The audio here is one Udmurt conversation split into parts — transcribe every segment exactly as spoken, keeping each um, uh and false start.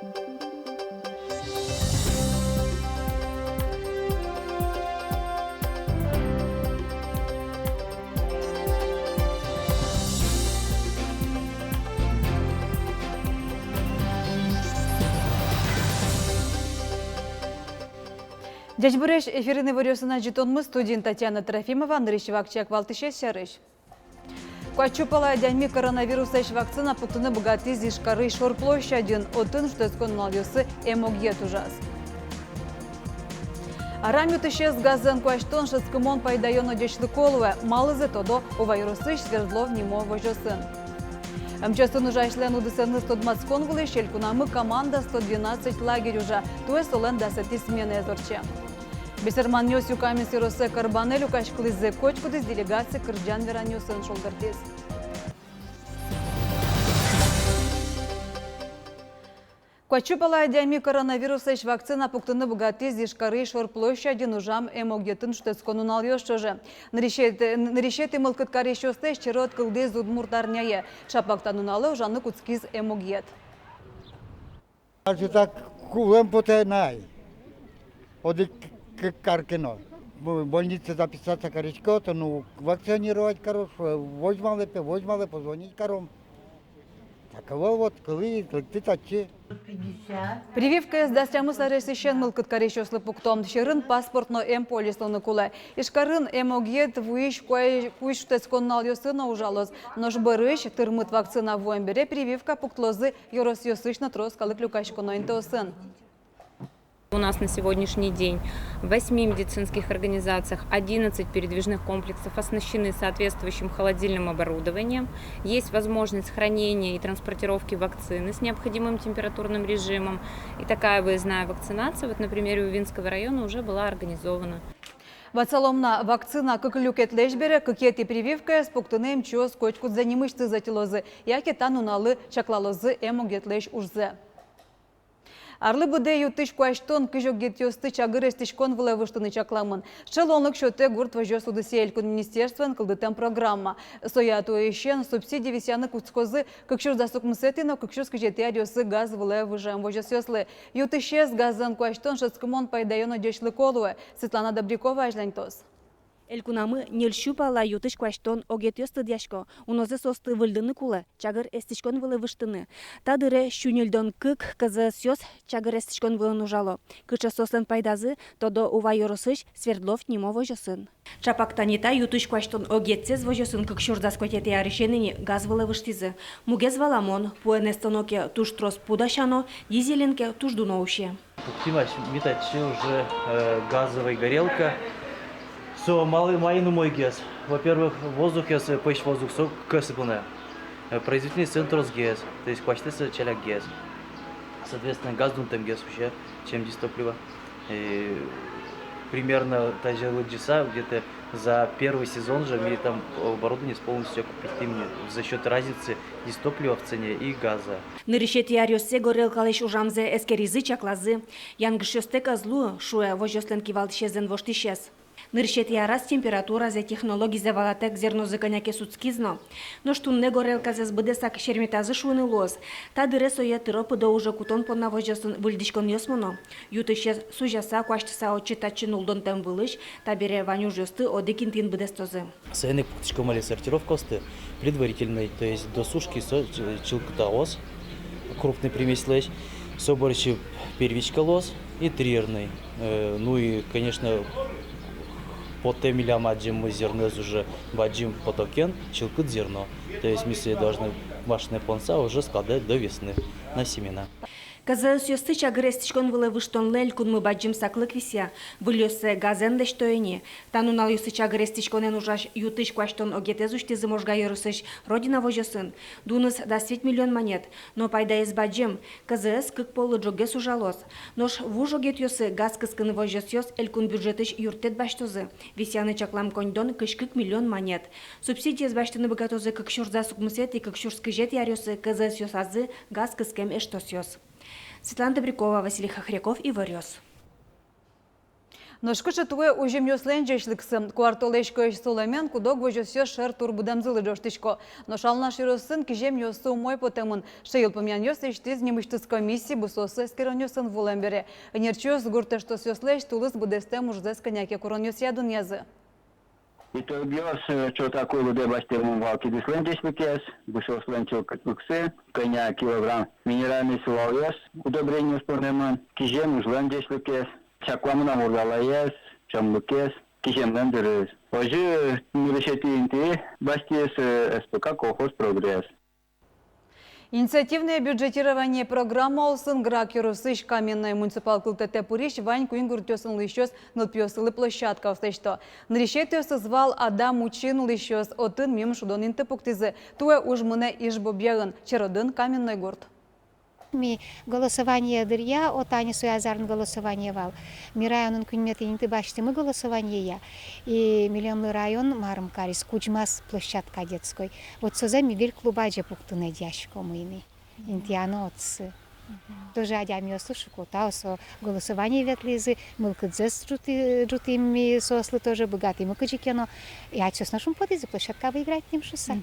Ӟечбуресь! Эфирын иворъёсын ӝытонмы, студиын Татьяна Трофимова. Нырысь вакчияк валтӥсез сярысь. Куать сю пала адями коронавируслэсь вакцина пуктыны быгатӥз Ижкарысь шор площадьын. Отын шутэтскон нуналъёсы эмогъет ужаз. Арам ю тысез газэн куасьтон шӧдскымон пайдаё но ӟечлыко луэ. Малызэ тодо Ува ёросысь Свердлов нимо возёсын. МЧС-ын ужасьлэн удысэныз тодматскон вылысь элькунамы команда сто двенадцать лагерь ужа. Туэ солэн дасэтӥ сменаез ортче. Бесерманъёс Юкаменск ёросэ Карбанэ люкаськылӥзы. Котькудӥз делегация кырӟан-веранъёсын шулдыртӥз. Куать сю пала адями коронавируслэсь вакцина пуктыны быгатӥз Ижкарысь шор площадьын ужам эмогъетын шутэтскон нуналъёс ӵоже. Нырысетӥ, нырысетӥ мылкыд карисьёслэсь черод кылдӥз удмурт арняе. Чапак та нуналэ ужаны кутскиз эмогъет. Ачид так кулэм потэ на ай. Одӥг к-, кар ке но. Бо-, больнице записаться кариськод, ну, вакцинировать каро, шуэ, возьмалэ пе, возьмалэ, позвонить каром. Так вот, вот, кылӥ, лыктӥ татчы. Прививкаез дас тямыс аресысен мылкыд карисьёслы пукто. Сьӧрын паспорт но эмполис луыны кулэ. Ижкарын эмогъет вуись куа-, куинь шутэтскон нуналъёсы но ужалоз. Нош бӧрысь, тырмыт вакцина вуэм бере, прививка пуктылозы ёросъёсысь но трос калык люкаськоно интыосын. У нас на сегодняшний день в восьми медицинских организациях одиннадцать передвижных комплексов оснащены соответствующим холодильным оборудованием. Есть возможность хранения и транспортировки вакцины с необходимым температурным режимом. И такая выездная вакцинация, вот на примере Увинского района, уже была организована. Ватсалом на, вакцина кык люкетлэсь бере кыкетӥ прививкаез пуктыны эмчиос котькудзэ нимысьтыз ӧтьылозы, яке та нуналлы чаклалозы эмогетлэсь ужзэ. Арлы быдэ ю тысь куасьтон кызь огетъёсты чагыр эстӥськон вылэ выжтыны чакламын. Сыӵе луонлык сётэ гурт возёс удысъя элькун министерствоен кылдытэм программа. Соя туэысен субсидия висъяны кутскозы кык сюрс дас укмысэтӥ но кык сюрс кызетӥ аръёсы газ вылэ выжем возёсъёслы. Ю тысез газэн куасьтон шӧдскымон пайдаё но ӟечлыко луэ. Светлана Добрякова азьланьтоз. Элькунамы ньыль сю пала ю тысь куасьтон огетъёс лыдъясько, унозэ соосты выльдыны кулэ, чагыр эстӥськон вылэ выжтыны. Та дыре сю ньыльдон кык КЗС-ъёс чагыр эстӥськон вылын ужало. Кыӵе соослэн пайдазы, тодо Ува ёросысь Свердлов нимо возёсын. Чапак тани та ю тысь куасьтон огетсэс возёсын кык сюрс дас куатетӥ арысен ини газ вылэ выжтӥзы. Мугез валамон: пуэн эстоно ке, туж трос пу дасяно, дизелен ке, туж дуно усе. Пуктӥм ась-, ми татчы уже, э, газовой горелка. Со малы, маин умойгес? Во-первых, воздухез, э, пӧсь воздух, со кӧсы понна. Э, производительностез тросгес, то есть куасьтэ со ӵалякгес. Соответственно, газ дунтэмгес усе, чем дизтопливо. И примерно тазьы лыдӟыса, где-то за первый сезон же ми там оборудованиез полностью окупить карим ни за счёт разницы дизтоплива в цене и газа. Нырысетӥ аръёссэ горелкалэсь ужамзэ эскеризы, чаклазы. Янгышъёстэк ӧз луы, шуэ возёслэн кивалтӥсезлэн воштӥсез. Нырысетӥ араз температуразэ, технологизэ валатэк зернозы кӧня ке сутскиз но. Нош туннэ горелказэс быдэсак серметазы шуыны луоз. Та дыре сое тыро-пыдо уже кутон понна возёсын выльдӥськонъёс мыно. Ю тысез сузяса, куасьтыса отчы-татчы нуллонтэм вылысь, табере вань ужъёсты одӥг интыын быдэстозы. Соин ик пуктӥськом али сортировкаосты предварительной, то есть до сушки со ч-, чылкытаос крупный примеслэсь, со бӧрсьы первичка луоз и триерный. Э, ну и, конечно, потэ милям адӟеммы зерноез уже бадӟым потокен, чылкыт зерно. То есть ми сое должны машинаен понса уже складывать до весны на семена. КЗС-ёсты чагыр эстӥськон вылэ выжтонлы элькунмы бадӟым саклык висъя, выльёссэ газэн лэсьто ини. Та нуналъёсы чагыр эстӥськонэн ужась ю тысь куасьтон огетэз усьтӥзы Можга ёросысь «Родина» возёсын. Дуныз дас вить миллион манет, но пайдаез бадӟым. КЗС кык поллы ӝоггес ужалоз. Нош вуж огетъёсы газ кыскыны возёсъёс элькун бюджетысь юрттэт басьтозы. Висъяны чаклам коньдон кызь кык миллион манет. Субсидиез басьтыны быгатозы кык сюрс дас укмысэтӥ, кык сюрс кызетӥ аръёсы КЗС-ёсазы газ кыскем эштосъёс. Светлана Добрякова, Василий Хохряков, «Иворъёс». Нош кыӵе туэ узьымъёслэн ӟечлыксы? Куартолэзь кӧсь сулэмен куд-ог возёсъёс шер тур будэмзылы ӝожтӥсько. Нош Алнаш ёросын киземъёссы умой потэмын. Сыӵе йылпумъянъёс лэсьтӥз нимысьтыз комиссия бусыослы эскеронъёсын вуэм бере. Ӧнерчиос гурт эштосъёслэсь тулыс быдэстэм ужзэс кӧня ке куронъёсъя дунъязы. Итогъёс, э, чота кулыдэ басьтэмын вал кидыслэн ӟечлыкез, бусыослэн чылкытлыксы, кӧня килограмм минеральной сылалъёс, удобрениос понэмын, кизем ужлэн ӟечлыкез, чакламын-а мурдалаез, ӵемлыкез, киземлэн дырыз. Озьы нырысетӥ инты басьтӥз, э, СПК «Колхоз Прогресс». Инициативное бюджетирование программа улсын Грах ёросысь Каменной муниципал кылдытэтэ пырись вань куинь гуртъёсын улӥсьёс нылпиослы площадкаос лэсьто. Нырысетӥосыз вал Адам Учин улӥсьёс, отын мимала шудон инты пуктӥзы. Туэ уж мынэ Иж Бобьяын, черодын Каменной гурт. Ми голосование дыръя, о, тани со азьын голосование вал. Ми районын куиньметӥ инты басьтӥмы голосованиея, и милемлы район марым кариз, кузьмаз площадка детской. Вот созэ ми выль клуб азе пуктыны дасяськомы ини. Интыяны отсы. Тоже адямиослы шуко, та со голосование ветлӥзы, мылкыдзэс ӝуты-, ӝутӥм ми соослы, тоже быгатӥмы кызьы ке но. И асьсэос но шумпотӥзы, площадка выиграть карим шуыса.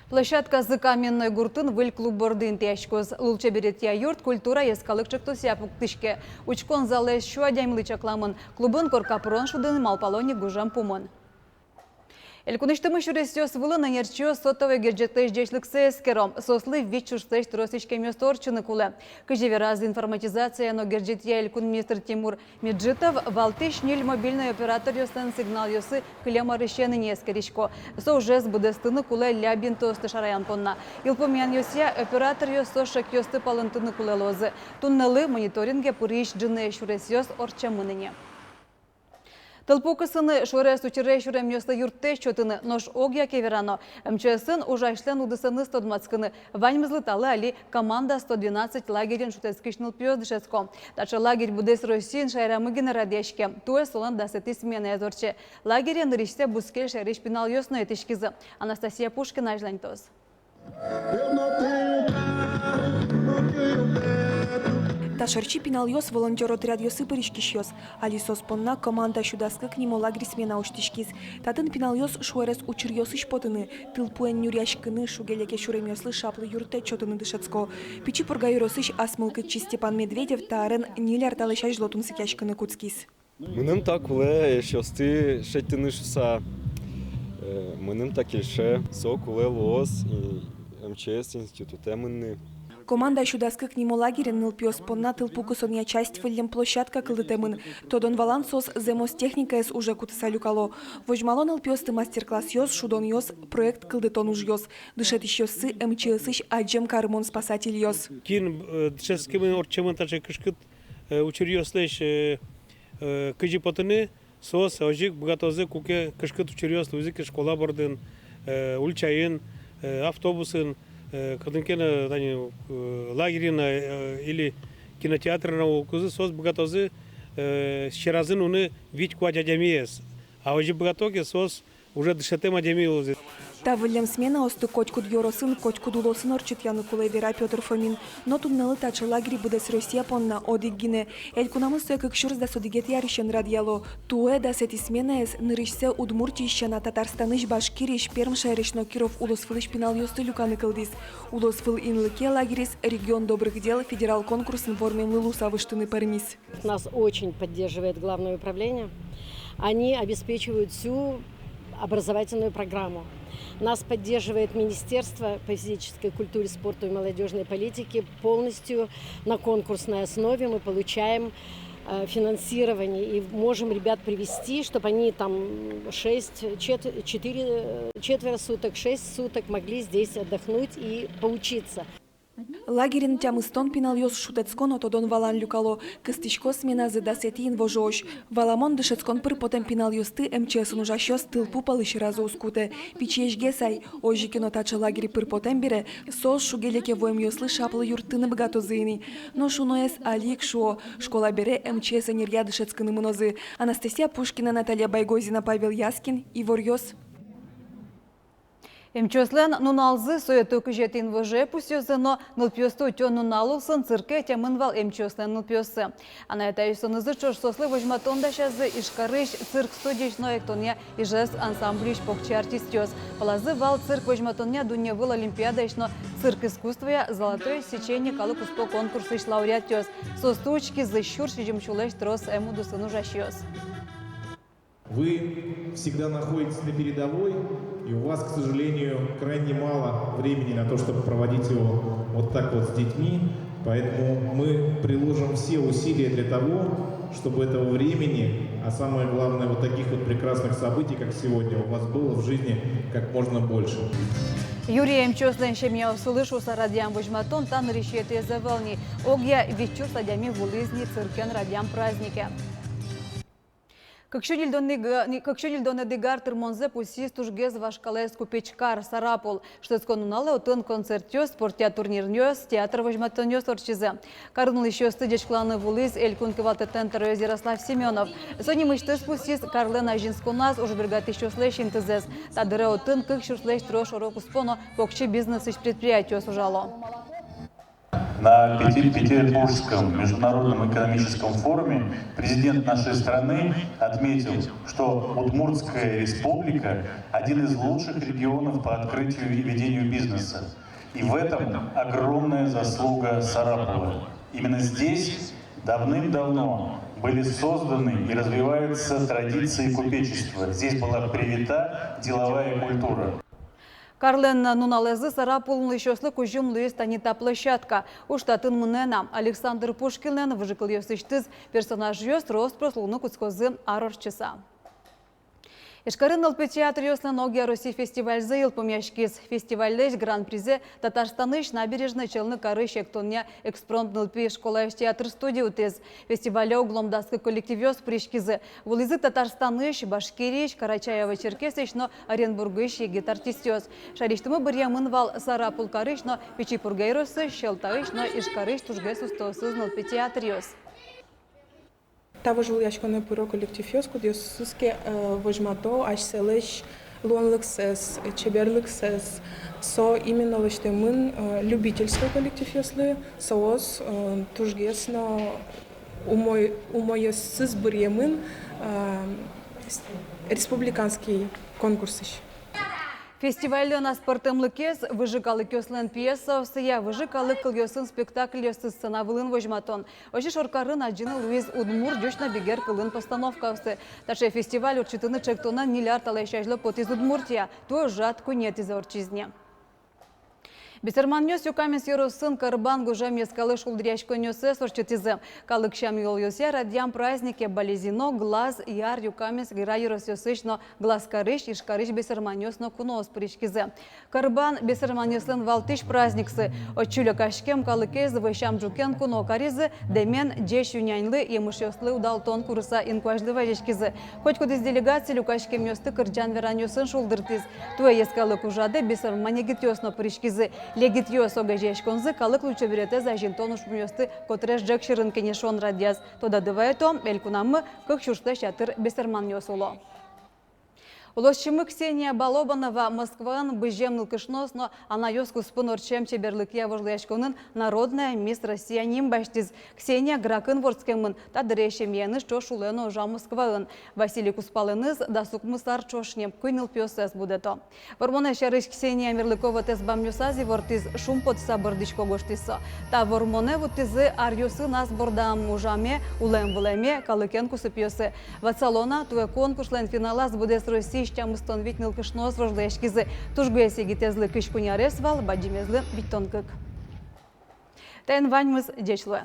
Площадказы Каменной гуртын выль клуб борды интыяськоз. Лулчеберетъя юрт «Культура» йӧскалык ӵектосъя пуктӥське. Учкон залэз сю адямилы чакламын. Клубын корка пырон шудыны малпало ни гужем пумын. Элькунысьтымы сюресъёс вылын ӧнерчиос сотовой герӟетлэсь ӟечлыксэ эскеро. Соослы вить сюрслэсь трос иськемъёсты ортчыны кулэ. Кызьы вераз информатизация но герӟетъя элькун министр Тимур Меджитов, валтӥсь ньыль мобильной операторъёслэн сигналъёссы кылем арысен ини эскерисько. Со ужез быдэстыны кулэ ляб интыосты шараян понна. Йылпумъянъёсъя, операторъёс со шекъёсты палэнтыны кулэ луозы. Туннэлы мониторинге пырись ӝыны сюресъёс ортчемын ини. Тылпу кысыны, шуэрес учыре сюремъёслы юрттэт сётыны, нош огъя ке верано, МЧС-ын ужасьлэн удысэныз тодматскыны. Ваньмызлы талы али «Команда сто двенадцать» лагерьын шутэтскись нылпиос дышетско. Таӵе лагерь быдэс Россиын шаерамы гинэ радъяське. Туэ солэн дасэтӥ сменаез ортче. Лагере нырысьсэ бускель шаерысь пиналъёс но ӧтиськизы. Анастасия Пушкина азьланьтоз. Та шаерысь пиналъёс волонтёр отрядъёсы пыриськисьёс. Али соос понна «Команда сю дас кык» нимо лагерь смена усьтӥськиз. Татын пиналъёс шуэрес учыръёсысь потыны, тылпуэн нюръяськыны, шуге-леке сюремъёслы шаплы юрттэт сётыны дышетско. Пичи Пурга ёросысь ас мылкыдчи Степан Медведев та арын ньыль ар талэсь азьло тунсыкъяськыны кутскиз. Мыным та кулэ эшъёсты шедьтыны шуыса, э, мыным та кельше, со кулэ луоз и МЧС институтэ мыныны. «Команда сю дас кык» нимо лагерьын нылпиос понна тылпу кысонъя часть выллем площадка кылдытэмын. Тодон-валан соос зэмос техникаез уже кутыса люкало. Возьмало нылпиосты мастер-классъёс, шудонъёс, проект кылдытон ужъёс. Дышетӥсьёссы МЧС-ысь адӟем карымон спасательёс. Кин, э, дышетскемын, ортчемын таӵе кышкыт, э, учыръёслэсь, э, э, кызьы потыны, соос озьы ик быгатозы, куке кышкыт учыръёс луизы ке школа бордын, э, ульчаын, э, автобусын, э, кытын ке но, тани, э, лагерьын, э, или кинотеатрын улыкузы, соос быгатозы, э, сьӧразы нуыны вить-куать адямиез. А озьы быгато ке, соос уже дышетэм адями луозы. Та выллем сменаосты котькуд ёросын, котькуд улосын ортчытъяны кулэ, вера Пётр Фомин. Но туннэлы таӵе лагерь быдэс Россия понна одӥг гинэ. Элькунамы сое кык сюрс дас одӥгетӥ арысен радъяло. Туэ дасэтӥ сменаез нырысьсэ Удмуртиысь сяна Татарстанысь, Башкириысь, Пермь шаерысь но Киров улосвылысь пиналъёсты люканы кылдӥз. Улосвыл инлыке лагерез «Регион добрых дел» федерал конкурсын вормемлы луыса выжтыны пӧрмиз. Нас очень поддерживает Главное управление. Они обеспечивают всю образовательную программу. Нас поддерживает Министерство по физической культуре, спорту и молодёжной политике. Полностью на конкурсной основе мы получаем, э, финансирование и можем ребят привести, чтоб они там шесть, чет-, четыре, э, четверо суток, шесть суток могли здесь отдохнуть и поучиться. Лагерьын тямыстон пиналъёс шутэтско но тодон-валан люкало. Кыстӥсько сменазы дасэтӥ инвожоозь. Валамон, дышетскон пыр потэм пиналъёсты МЧС-ын ужасьёс тылпу пӧлысь сьӧразы уз кутэ. Пичиесьгес ай. Озьы ке но, таӵе лагерь пыр потэм бере, соос шуге-леке вуэмъёслы шаплы юрттыны быгатозы ини. Нош уноез али ик шуо: школа бере МЧС ӧнеръя дышетскыны мынозы. Анастасия Пушкина, Наталья Байгозина, Павел Яскин, «Иворъёс». Эмчиослэн нуналзы сое тӧкызетӥ инвожое пусъёзы но, нылпиосты утён нунал улсын цирке ӧтемын вал эмчиослэн нылпиоссы. Анай-атайёсынызы ӵош соослы возьматон дасязы Ижкарысь цирк студиысь но эктонъя «Ижевск» ансамбльысь покчи артистъёс. Пӧлазы вал цирк возьматонъя дунневыл олимпиадаысь но цирк искусствоя «Золотое сечение» калыккуспо конкурсысь лауреатъёс. Соосты учкизы сюрс сизьым сюлэсь трос эмудысын ужасьёс. Вы всегда находитесь на передовой, и у вас, к сожалению, крайне мало времени на то, чтобы проводить его вот так вот с детьми. Поэтому мы приложим все усилия для того, чтобы этого времени, а самое главное, вот таких вот прекрасных событий, как сегодня, у вас было в жизни как можно больше. Юрий эмчиослэн семьяосылы шуыса радъям возьматон та нырысетӥез ӧвӧл ни. Огъя вить сюрс адями вуылӥз ни циркен радъям празднике. Кык сю ньыльдонэтӥ г-, кык сю ньыльдонэтӥ ар тырмонзэ пусйиз тужгес вашкалаез купеч кар Сарапул. Шутэтскон нуналэ отын концертъёс, спортъя турниръёс, театр возьматонъёс ортчизы. Карын улӥсьёсты ӟечкыланы вуылӥз элькун кивалтэтлэн тӧроез Ярослав Семёнов. Со нимысьтыз пусйиз карлэн азинсконаз уж бергатӥсьёслэсь интызэс. Та дыре отын кык сюрслэсь трос шоро-куспо но покчи бизнесысь предприятиос ужало. На Пети-, Петербургском международном экономическом форуме президент нашей страны отметил, что Удмуртская республика — один из лучших регионов по открытию и ведению бизнеса. И в этом огромная заслуга Сарапула. Именно здесь давным-давно были созданы и развиваются традиции купечества. Здесь была привита деловая культура. Карлэн нуналэзлы Сарапулын улӥсьёслы кузьым луиз тани та площадка. Уж татын мынэ на. Александр Пушкинлэн выжыкылъёсысьтыз персонажъёс рос-прос луыны кутскозы ар ортчыса. Ижкарын нылпи театръёслэн огъя Россиысь фестивальзы йылпумъяськиз. Фестивальлэсь гран-призэ Татарстанысь Набережной Челны карысь эктонъя «Экспромт» нылпи школаысь театр студия утӥз. Фестивале огъя дас кык коллективъёс пыриськизы. Вуылӥзы Татарстанысь, Башкириысь, Карачаево-Черкесиысь но Оренбургысь егит артистъёс. Шаерысьтымы быръемын вал Сарапул карысь но Пичи Пурга ёросысь, Сьӧлтаысь но Ижкарысь тужгес устоосыз нылпи театръёс. Та вожвылъяськонэ пыро коллективъёс, кудъёсыз ке, э, возьмато асьсэлэсь луонлыксэс, чеберлыксэс. Со именно лэсьтэмын, э, любительской коллективъёслы, соос, э, тужгес но умой-, умойёссэс быръемын, э, с-, республиканский конкурсысь. Фестивальлэн аспӧртэмлыкез — выжы калыкъёслэн пьесаоссыя, выжы калык кылъёсын спектакльёсты сцена вылын возьматон. Озьы шоркарын адӟыны луиз удмурт, ӟуч но бигер кылын постановкаосты. Таӵе фестиваль ортчытыны ӵектонэн ньыль ар талэсь азьло потӥз Удмуртия, туэ ӝыт куинетӥзэ ортчиз ни. Бесерманъёс Юкаменск ёросын Кӧрбан гужем йӧскалык шулдыръяськонъёссэс ортчытӥзы. Калык сям-йылолъёсъя радъям празднике Балезино, Глаз, Яр, Юкаменск, Герай ёросъёсысь но Глазкарысь, Ижкарысь бесерманъёс но куноос пыриськизы. Кӧрбан — бесерманъёслэн валтӥсь праздниксы. Отчы люкаськем калыкез вӧсям ӝукен куно каризы, дэмен, ӟеч ю-няньлы, емышъёслы удалтон курыса инкуазьлы вазиськизы. Котькудӥз делегация люкаськемъёсты кырӟан-веранъёсын шулдыртӥз. Туэ йӧскалык ужрадэ бесерман егитъёс но пыриськизы. Егитъёс огазеяськонзы калык лулчеберетэз азинтон ужпумъёсты котырес ӝӧк сьӧрын кенешон радъяз. Тодады вайытом, элькунамы кык сюрслэсь ятыр бесерманъёс уло. Улосчимы Ксения Балобанова Москваын бызем нылкышноос но анайёс куспын ортчем чеберлыкъя вожвылъяськонын «Народная мисс Россия» ним басьтӥз. Ксения гракын вордскемын, та дыре семьяеныз ӵош улэ но ужа Москваын. Василий кузпалэныз дас укмыс ар ӵош ни, куинь нылпиоссэс будэто. Вормонэз сярысь Ксения мерлыко вотэс бамъёсаз ивортӥз, шумпотыса бӧрдӥсько, гожтӥз со. Та вормонэ вуттӥзы аръёсын ас бордам ужаме, улэм-вылэме, калыкен кусыпъёсы. Ватсалом на, туэ конкурслэн финалаз быдэс Россиысь тямыстон вить нылкышноос вожвылъяськизы. Тужгес егитэзлы кызь куинь арес вал, бадӟымезлы витьтон кык. Таин ваньмыз, ӟеч луэ.